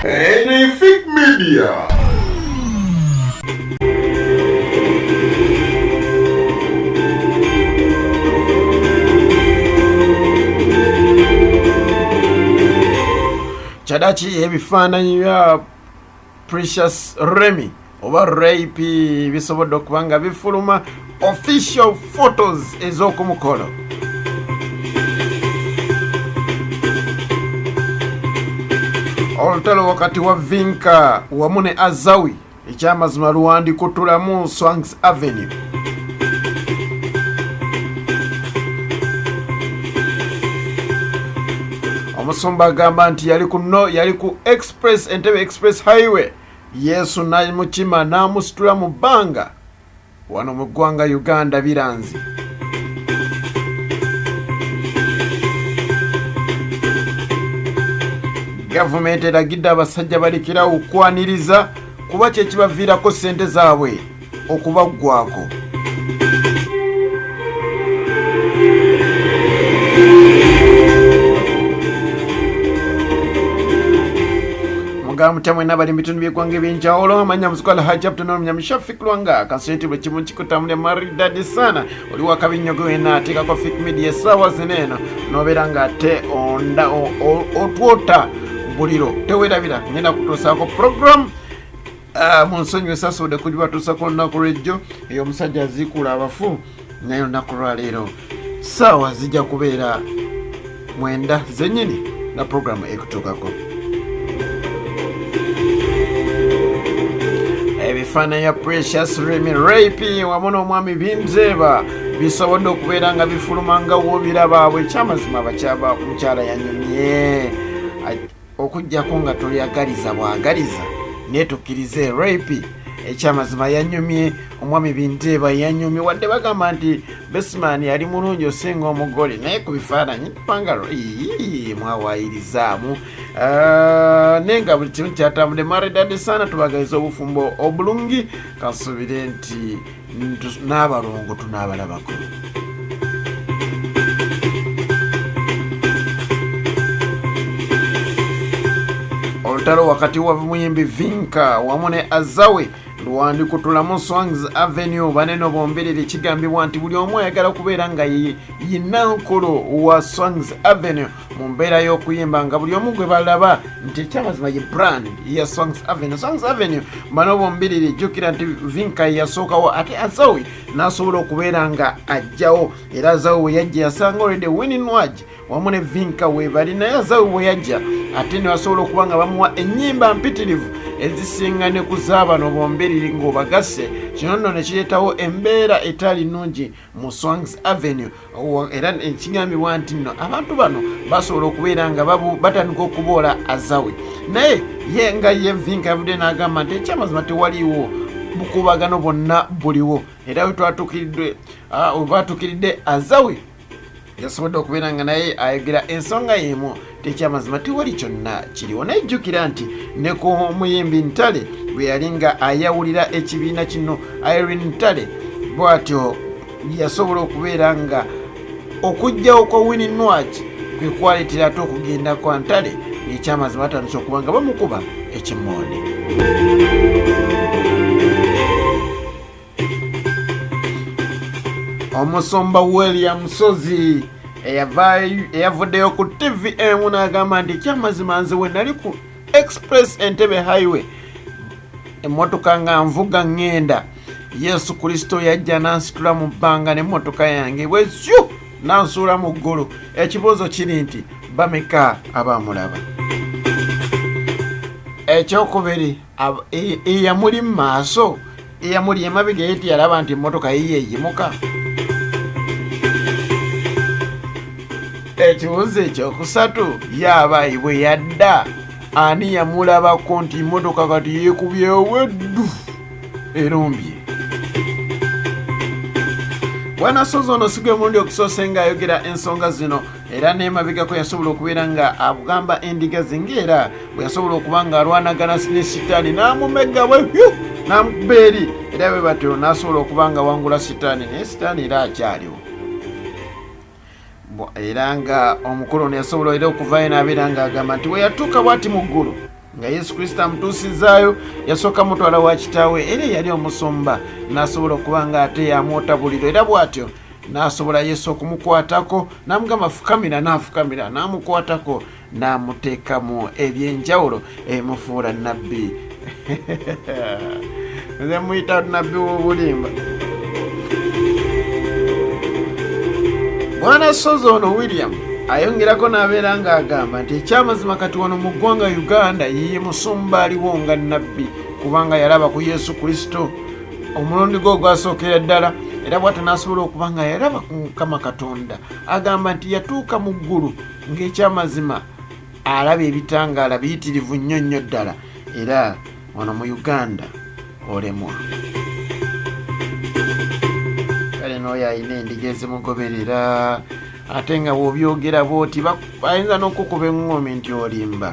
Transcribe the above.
Anything Media. Kyadaki ebifaananyi bya Precious Remy oba Ray P bisobodde okuba nga bifuluma official photos ez'okumukolo. Olutalo wakati wa Vinka wamu ne Azawi ekyamazima luwandikutulamu Swangs Avenue. Omusumba agamba nti yali ku no yali ku Express Entebbe Express Highway Yesu namukima n'amusitula mu bbanga wano mu ggwanga Uganda biranzi. Gavumenti eragidde abasajja balekerawo okwaniriza kuba kye kibaviirako ssente zaabwe okubaggwako. Mugamba mutya mwena abali mu bitundu by'eggwanga eby'enjawulo amanya muzuku Alhaji Abdunur Munyami Shafik Lwanga kansenti buli kimu kikutambulira maridadi sana oli wakabi nnyo gwe wena ateekako Fik Media essaawa zino eno n'obeera ng'ate onda otwota buliro tewerabira ngenda kutuusaako program mu nsonyiwe sasobodde kugibatuusako olunaku lwejjo eyo omusajja aziikuula abafu naye olunaku lwaleero saawa zijja kubeera 9 zennyini nga puroguramu ekutuukako. Ebifaananyi ya Precious Remy Rape wamu n'omwami Binzeeba bisobodde okubeera nga bifuluma nga wobiraba bwe ekyamazima abakyaba mukyala yanyumye okujjako nga tolyagaliza bwagaliza naye tukkirize Rape ekyamazima yanyumye omwami Binteeba yanyumye wadde bagamba nti Besman yali mulungi osinga omugole naye ku bifaananyi panga mwawayirizaamu naye nga buli kimu kyatambudde maridadi sana tubagaliza obufumbo obulungi kansubire nti n'abalongo tunaabalabako. Olutalo wakati wa muyimbi Vinka wamu ne Azawi lwandikutulamu Swangs Avenue banene bombiriri kigambibwa nti buli omu ayagala kubeera nga yinankulu wa Swangs Avenue mu mbeera y'okuyimba nga buli omu gwe balaba nti ekyamazima ye brand ya Swangs Avenue. Swangs Avenue bano bombiriri jjukira nti Vinka yasookawo ate Azawi n'asobola okubeera nga ajjawo era Azawi we yajja yasanga already Winnie Nwagi wamu ne Vinka webali naye Azawi bwe yajja ate ne basobola okuba nga bamuwa ennyimba mpitirivu ezisinga ne ku zaabano bombiriri ng'obagasse kino nno ne kireetawo embeera etali nnungi mu Swangs Avenue era ekigambibwa nti nno abantu bano basobola okubeera nga batandika okuboola Azawi naye ye nga ye Vinka yavudde n'agamba nti ekyamazima tewaliiwo bukuubagano bwonna buliwo era wetwatuukiridde Azawi yasobodde okubeera nga naye ayogera ensonga y'emu tekyamazima tewali kyonna kiriwo naye jjukira nti ne ku muyimbi Ntale bwe yali nga ayawulira ekibiina kino Irene Ntale bw'atyo yasobola okubeera nga okujjawo kwa Winnie Nwagi kwe kwaleetera ate okugenda kwa Ntale ng'ekyamazima batandise okuba nga bamukuba ekimooni. Omusumba William Sozi eyavuddeyo ku TV emu n'agamba nti ekyamazima nze we nali ku Express Entebbe Highway emmotoka nga nvuga ŋŋenda Yesu Kristo yajja n'ansitula mu bbanga n'emmotoka yange bwezyu n'ansuula mu ggulu. Ekibuuzo kiri nti bameka abamulaba? Ekyokubiri eyamuli mu maaso eyamuli emabega ye teyalaba nti emmotoka yiye eyimuka. Ekibuuzo ekyokusatu yaaba bwe yadda ani yamulabako nti emmotoka kati yeekubyewo eddu erumbye. Bwana Sozi ono si gwe mulundi okusoose ng'ayogera ensonga zino era n'emabegako yasobola okubeera nga agamba endiga ze ng'era bwe yasobola okuba ng'alwanagana ne sitaani n'amumegga bwe n'amukuba eri era bwe batyo n'asobola okuba nga awangula sitaani naye sitaani era akyaliwo era nga omukulu ono yasobola era okuvayo n'abeera ng'agamba nti we yatuuka bw'ati mu ggulu. Nga Yesu Kristo amutuusizaayo, yasooka mutwala wa kitaawe era eyali omusumba, n'asobola okuba nga ate yamwota buliro, era bw'atyo n'asobola Yesu okumukwatako n'amugamba fukamira, n'afukamira n'amukwatako n'amuteekamu ebyenjawulo ebimufuula nabbi. Nze muyita nabbi w'obulimba. Bwana Sozi ono William ayongerako n'abeera ng'agamba nti ekyamazima kati wano mu ggwanga Uganda yiye musumba aliwo nga nabbi, kubanga yalaba ku Yesu Kristo omulundi gwe ogwasookera ddala, era bw'atyo n'asobola okuba nga yalaba ku Mukama Katonda. Agamba nti yatuuka mu ggulu ng'ekyamazima alaba ebitangaala biyitirivu nnyo nnyo ddala, era wano mu Uganda olemwa. Kale n'oyo alina endiga ezimugoberera, ate nga bw'obyogera bw'oti bayinza n'okukuba eŋŋoomi nti olimba.